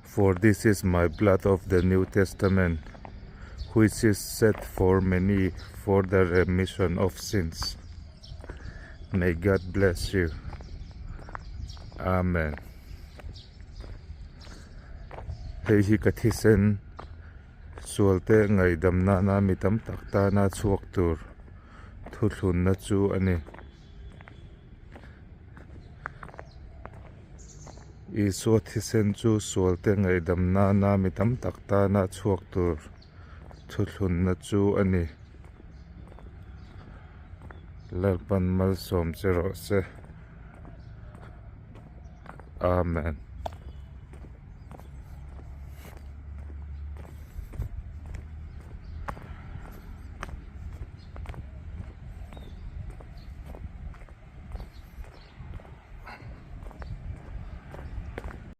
For this is my blood of the New Testament, which is shed for many for the remission of sins. May God bless you. Amen. Hei hi ka thisen sualte ngaihdam nana mi tam tak tana chhuak tur thuthlunna chu a ni. Isua thisen chu sualte ngaihdam nana mi tam tak tana chhuak tur thuthlunna chu a ni. Lalpan malsawm che rawh se. Amen.